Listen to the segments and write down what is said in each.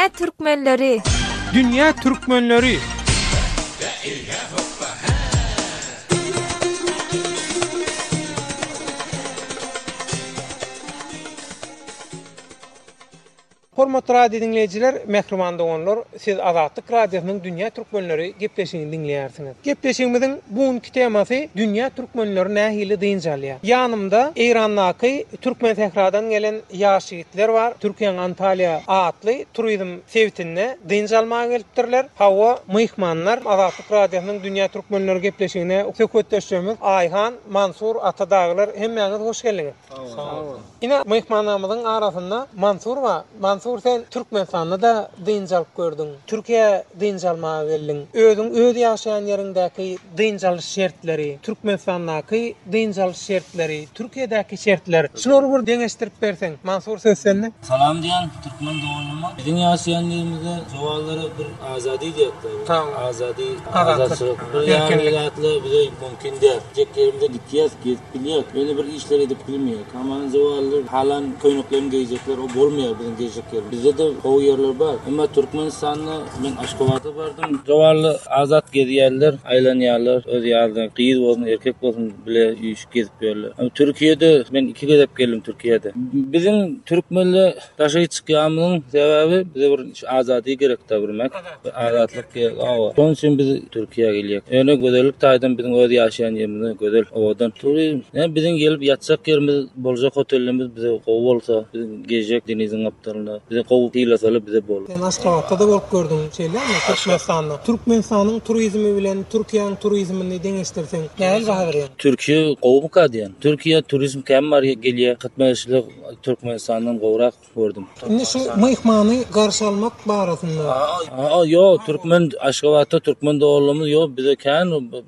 Dünýä türkmenleri! Dünýä türkmenleri! Hormatly radio diňleýjiler, mähriban doganlar, siz Azatlyk Radiosynyň Dünýä türkmenleri gepleşigini diňleýärsiňiz. Gepleşigimiziň bu günki temasy Dünýä türkmenleri nähili dynç alýar? Ýanymda Eýrandaky Türkmensähradan gelen ýaş ýigitler bar. Türkiýäň Antalýa atly turizm sebitinde dynç almaga gelipdirler. Hawa, myhmanlar Azatlyk Radiosynyň Dünýä türkmenleri gepleşigine söhbetdeşlerimiz Aýhan, Mansur, Ata dagylar hemmäňiz hoş geldiňiz. Sag boluň. Ine, myhmanlarymyzyň arasynda Mansur bar. Mansur sen Türkmenistanda-da dynç alyp gördüň. Türkiýä dynç almaga geldiň. Özüň öz ýaşaýan ýeriňdäki dynç alyş şertleri, Türkmenistandaky dynç alyş şertleri, Türkiýedäki şertler, şulary bir deňeşdirip berseň. Mansur söz sende. Salam diýen türkmen doganyma. Biziň ýaşaýan ýerimizde jowallara bir azady diýýärler. Azady, azatçylyk. Bir ýaly zatlar bize mümkin däl. Gitjek ýerimize gitýäs, gezip bilýäs. Ýöne bir işler edip bilmeýäs. Hamana jowallar halan köýneklerini geýjekler, o bolmaýar biziň gezjek ýerimiz. Bizde-de gowy ýerler bar. Emma Türkmenistanda men Aşgabada bardym. Jowallar azat gezýärler, aýlanýarlar. Öz ýalyna gyz bolsun, erkek bolsun bile üýşüp. gezip ýörler. Türkiýede men iki gezek geldim Türkiýede. Biziň türkmenler daşary çykýanymyzyň sebäbi bize bir azady gerekde bir mek. Azatlyk gerek. Awa. Şonuň üçin biz Türkiýä gelýäk. Ýöne gözellik taýdan biziň öz ýaşaýan ýerimiz gözel, owadan. Turizm. Ýa biziň gelip ýatjak ýerimiz, boljak hotellerimiz bize gowy bolsa, biz geljek deniziň gapdalynda bizi gowy sylasalar bize bol. Sen Aşgabatda-da bolup gördüň, şeýlemi? Türkmenistanda. Türkmenistanyň turizmi bilen Türkiýäň turizmini deňeşdirseň, nähili baha berýäň? Türkiýe gowumyka diýen. Türkiýe turizm kän bar gelýä. Hytmaçlyk Türkmenistandan gowrak gördüm. Indi şu myhmany garşy almak barasynda. Aa ýok türkmen Aşgabatda türkmen doganlarymyz ýok bize kän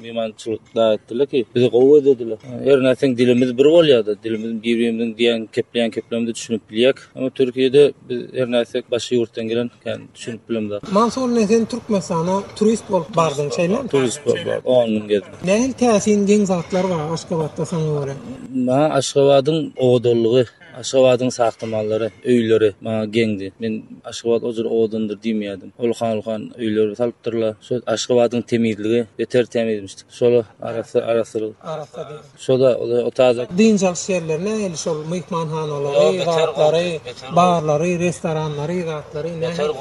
myhmançylyk da etdiler ki bizi gowy gözlediler. Her nätseň dilimiz bir bolýada dilimiz bir birimiziň diýen kepleýän keplemimize düşünip bilýäk. Amma Türkiýede biz her nätsek başga ýurtdan gelen kän Düşünip bilemzok. Mansur ine sen Türkmenistana turist bolup bardyň şeýlemi? Turist bolup bardym. 10 gün gezdim. Nähili täsin geň zatlar bar Aşgabatda saňa görä? Maňa Aşgabadyň owadanlygy, Aşgabadyň sahtamallary, öýleri maňa geňdi. Men Aşgabat o jür owadandyr diýmeýärdim. Ulkan-ulkan öýleri salypdyrlar. Şo Aşgabadyň temizligi beter temizmişdi. Şol arassa arassalyk. Arassa diýip. Şoda o taze. Dynç alyş ýerleri nähili şol myhmanhanalary, zatlary, barlary, restoranlary, zatlary nähili?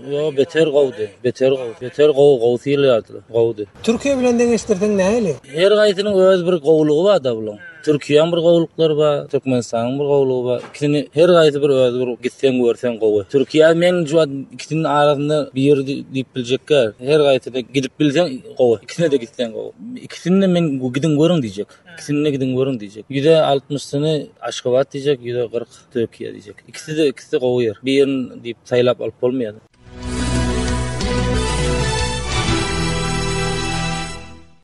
Ýo beter gowdy, beter gowy, beter gowy, gowy sylaýardylar, gowdy. Türkiýe bilen deňeşdirseň nähili? Her gaýsynyň öz bir gowulygy barda bulaň. Türkiýäň bir gowulyklary bar, Türkmenistanyň bir gowulygy bar. Ikisini her gaýsy bir özi bir gitseň görseň gowy. Türkiýä men şu wagt ikisiniň arasynda bir diýip biljekkä. Her gaýsyna gidip bilseň gowy. Ikisine-de gitseň gowy. Ikisini-de men gidiň görüň diýjek. Ikisini-de gidiň görüň diýjek. Ýüze altmyşsyny Aşgabat diýjek, 140 Türkiýe diýjek. Ikisi-de ikisi-de gowy ýer. Birini diýip saýlap alyp bolmaýar.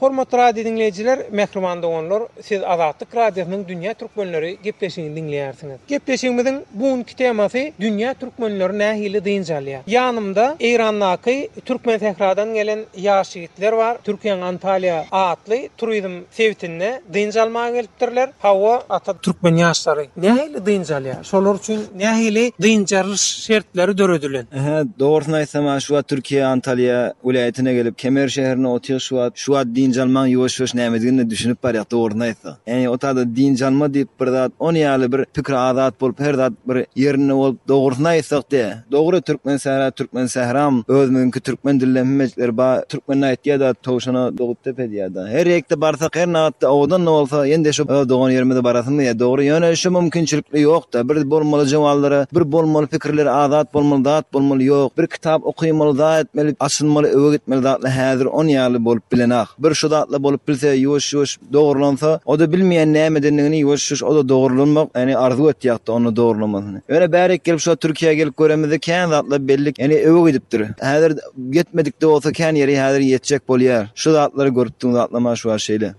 Hormatly radio diňleýjiler, mähriban doganlar, siz Azatlyk Radiosynyň Dünýä türkmenleri gepleşigini diňleýärsiňiz. Gepleşigimiziň bu günki temasy Dünýä türkmenleri nähili dynç alýar? Ýanymda Eýrandaky Türkmensähradan gelen ýaş ýigitler bar. Türkiýäň Antalýa atly turizm sebitinde dynç almaga gelipdirler. Hawa, ata türkmen ýaşlary nähili dynç alýar? Şolar üçin nähili dynç alyş şertleri döredilen? Hä, dogrusyny aýtsam-a, şu wagt Türkiýe Antalýa welaýatyna gelip, Kemer şäherinde otyr şu wagt. Şu wagt dynç almaň ýuwaş-ýuwaş nämedigine düşünip barýak, dogrusyny aýtsak. Ýagny o taýda dynç alma diýip bir zat, ony ýaly bir pikir azat bolup, her zat bir ýerinde bolup, dogrusyny aýtsak diýä. Dogry türkmen sähra türkmen sähram özümiziňki türkmen dilde hemmejikleri ba türkmende aýtýada towşana dogup depe diýýada her ýekde barsak her nagatda owadan da bolsa ýende şu öz dogan ýerimize barasym gelýä dogry ýöne şu mümkinçilikli ýokda bir bolmaly jowallara bir bolmaly pikirler azat bolmaly zat bolmaly ýok bir kitap okymaly zat etmeli açylmaly öwe gitmeli zatla häzir on ýaly bolup bilenak bir şu zatla bolup bilse ýuwaş ýuwaş Dogrulansa, o-da bilmeýän nämedendigini ýuwaş-ýuwaş o-da dogrulanmak, ýagny arzuw etýärdi onda dogrulanmasyny. Ýöne bärik gelip şo Türkiýä gelip göremizde kän zatlar bellik, ýagny öwe gidipdir. Häzir ýetmedik-de bolsa kän ýeri häzir ýetjek bolýar. Şu zatlary görüpdiň zatlama şu wagt şeýle.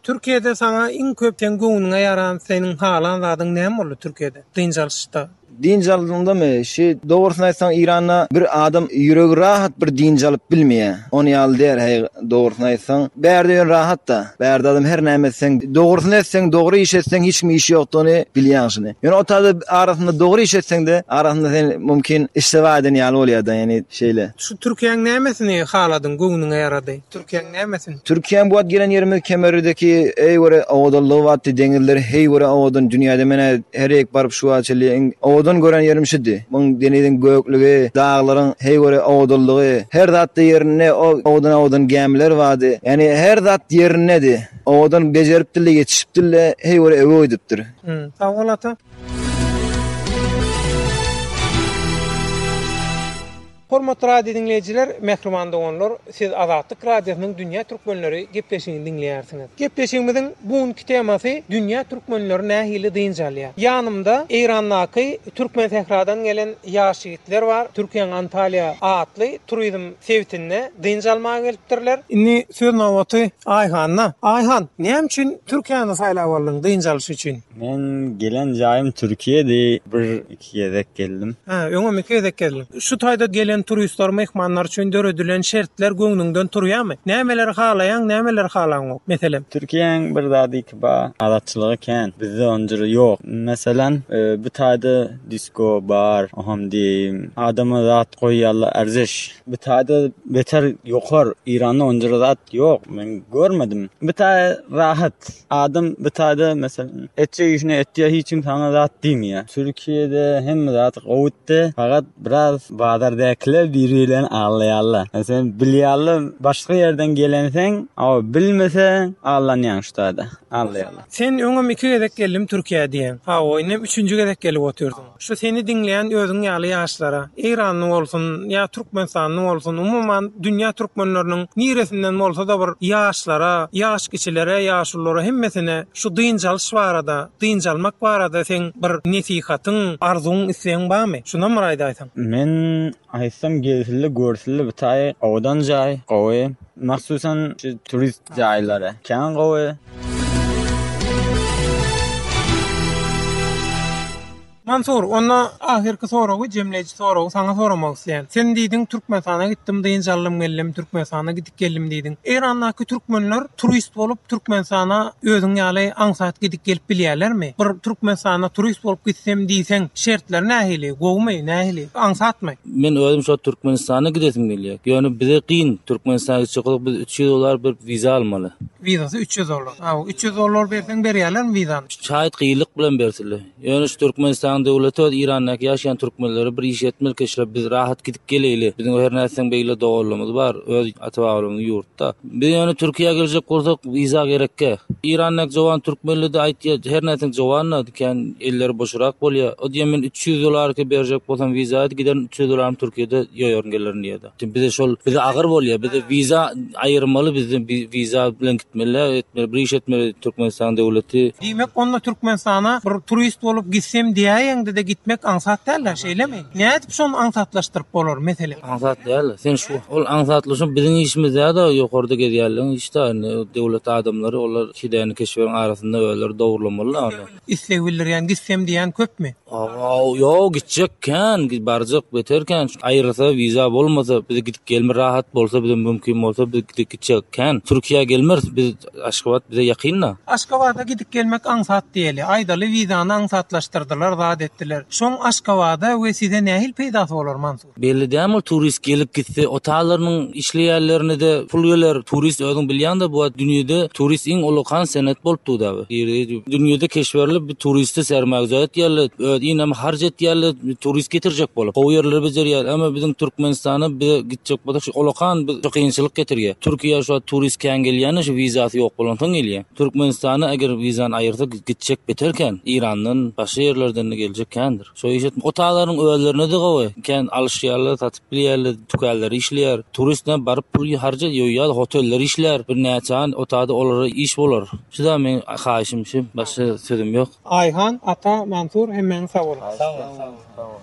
Türkiýede saňa iň köp seň göwnüňe ýaran, seniň halan zadyň näme boldy Türkiýede dynç alyşda? Dynç aldyňdamy? Şi dogrusyny aýtsaň Iranda bir adam ýüregi rahat bir dynç alyp bilmeýä. Ony ýaly däl heý dogrusyny aýtsaň. Bärde ýöne rahat-da. Bärde adam her näme etseň, dogrusyny etseň, dogry iş etseň hiç kimiň işi ýokdugyny bilýäň şuny. Ýöne o taýda arasynda dogry iş etseňde arasynda sen mümkin işteba eden ýaly bolýada ýani şeýle. Şu Türkiýäň nämesini haladyň göwnüňe ýarady? Türkiýäň nämesini? Türkiýäň bu wagt gelen ýerimiz Kemerrideki eý göre owadanlygy batdy deňizleri heý göre owadan dünýäde menä her ýek baryp şu wagta çenli iň owadan gören ýerim şüdi. Muň deniziň göklügi daglaryň heý göre owadanlygy her zatda ýerinde o owadan owadan gämiler bardy. Ýani her zat ýerindedi. Owadan bejeripdirle ýetişipdirle heý göre öwe öýdüpdir. Sag bol ata. Hormatly radio diňleýjiler, mähriban doganlar, siz Azatlyk Radiosynyň Dünýä Türkmenleri gepleşigini diňleýärsiňiz. Gepleşigimiziň bu günki temasy Dünýä türkmenleri nähili dynç alýar? Ýanymda Eýrandaky Türkmensähradan gelen ýaş ýigitler bar. Türkiýäň Antalýa atly turizm sebitinde dynç almaga gelipdirler. Indi söz nobaty Aýhanda. Aýhan, näme üçin Türkiýäni saýlap aldyň dynç alyş üçin? Men gelen jaýym Türkiýedi. Bir iki gezek geldim. Hä, öňem iki gezek geldiň. Şu taýda gelen turistler, myhmanlar üçin döredilen şertler göwnüňden turýarmy? Nämeleri halaýaň, nämeleri halaňok, meselem? Türkiýäň bir zady iki bar, azatçylygy kän. Bizde onjyry ýok. Meselem, bu taýda disko, bar, oham diýeýin, adama zat goýýarlar, erzeş. Bu taýda beter ýokar. Iranda onjyry zat ýok, men görmedim. Bu taý rahat. Adam bu taýda meselem etjek işini etýär, hiç kim saňa zat diýmeýär. Türkiýede hemme zat gowutdy, fakat biraz bazardakiler biri-birini aldaýarlar. Sen bilýärler başga ýerden gelenseň, a bilmeseň aldanýaň şu taýda, aldaýarlar. Sen öňem iki gezek geldim Türkiýä diýýäň. Hawa, indem üçünji gezek gelip otyrsyň. Şu seni diňleýän özüň ýaly ýaşlara, eýranly bolsun ýa türkmenistanly bolsun, umuman dünýä türkmenleriniň niresinden bolsa-da bir ýaşlara, ýaş kiçilere, ýaşululara hemmesine şu dynç alyş barada, dynç almak barada seň bir nesihatyň, arzuwyň, islegiň barmy? Şunam bir aýdaýsaň. Men aýtsam gelsildi görsüldi bir taý owadan jaý gowy mahsusan şu turist jaýlary kän gowy. Mansur, onda ahyrky soragy, jemleýji soragy saňa soramak isleýän. Sen diýdiň, Türkmenistana gitdim, dynç aldym geldim, Türkmenistana gidip geldim diýdiň. Eýrandaky türkmenler turist bolup Türkmenistana özüň ýaly aňsat gidip gelip bilýärlermi? Bir Türkmenistana turist bolup gitsem diýseň, şertleri nähili, gowumy, nähili, aňsatmy? Men özüm şo Türkmenistana gidesim gelýär. Ýöne bize kyn, Türkmenistana gitjek bolsak biz 300 dollar berip wiza almaly. Wizasy 300 dollar. Hawa, 300 dollar berseň berýärlermi wizany? Şaýat gyýylyk bilen bersinler. Ýöne şu Türkmenistanyň döwleti öz Irandaky ýaşaýan türkmenlere bir iş etmeli ki şular biz rahat gidip geleýli. Biziň her nätseň beýle doganlarymyz bar öz ata babalarymyzyň ýurtda. Biz ýöne Türkiýä geljek bolsak wiza gerekge. Irandaky jowan türkmenlerde aýtýa her nätseň jowanna kän elleri boşurak bolýa. O diýen men 300 dolarky berjek bolsam wiza giderin 300 dolarym Türkiýede ýoýaryn gelerin diýýä. Bize şol bize agyr bolýar. Bize wiza aýyrmaly, bizden wiza bilen gitmeli, etmeli, bir iş etmeli Türkmenistan döwleti. Diýmek onda Türkmenistana bir turist bolup gitsem diýäýeňde-de gitmek aňsat däl-dä, şeýlemi? Nädip şony aňsatlaşdyryp bolar, meselem? Aňsat däl. Sen şu ol aňsatlaşmak biziň işimiz däl-de, ýokarda gezýänleriň işi-dä indi döwlet adamlary olar hidäni keşberiň arasynda özleri dogrulamaly-da ony. Isleg bildirýän, gitsem diýýän köpmi? Ýok, gitjek kän, barjak beter kän. Aýyrsa, wiza bolmasa, bize gidip gelme rahat bolsa, bize mümkin bolsa, biz gidip gitjek kän. Türkiýä gelmeris, biz Aşgabat bize ýakyn-da. Aşgabada gidip gelmek aňsat diýeli. Aýdaly, wizany aňsatlaşdyrdylar, zat etdiler. Şoň Aşgabada we size nähili peýdasy bolar, Mansur? Belli dälmi ol turist gelip gitse otallarynyň işleýänlerinede pul geler turist özüň bilýäňdä bu wagt dünýede turist iň ulakan senet bolup dur dagy dünýede keşberli bir turisti sermägüzar etýärler öz inem harç etýärler turist getirjek bolup gowy ýerleri bejerýär emma biziň Türkmenistana bize gitjek bolsak şu ulakan bir kynçylyk getirýär Türkiýä şu wagt turist kän gelýäni şu wizasy ýok bolansoň gelýär Türkmenistana eger wizany aýyrsa gitjek beter kän Irandan başga ýerlerden-de geljek kändir. Şo iş etme. Otaglaryň özlerine-de gowy. Kän alyşýarlar, satyp bilýärler, tükänleri işleýär. Turist näme baryp pul harç edýär, hoteller işlär. Bir näçe an otagda olara iş bolar. Şu-da meň haýyşym şu, başga sözüm ýok. Aýhan, Ata, Mansur hemmäňiz sag boluň. Sag bol, sag bol.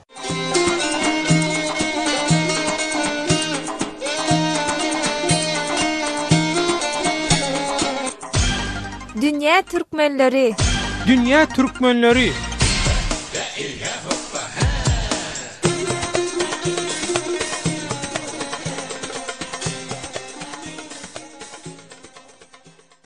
Dünýä türkmenleri. Dünýä türkmenleri.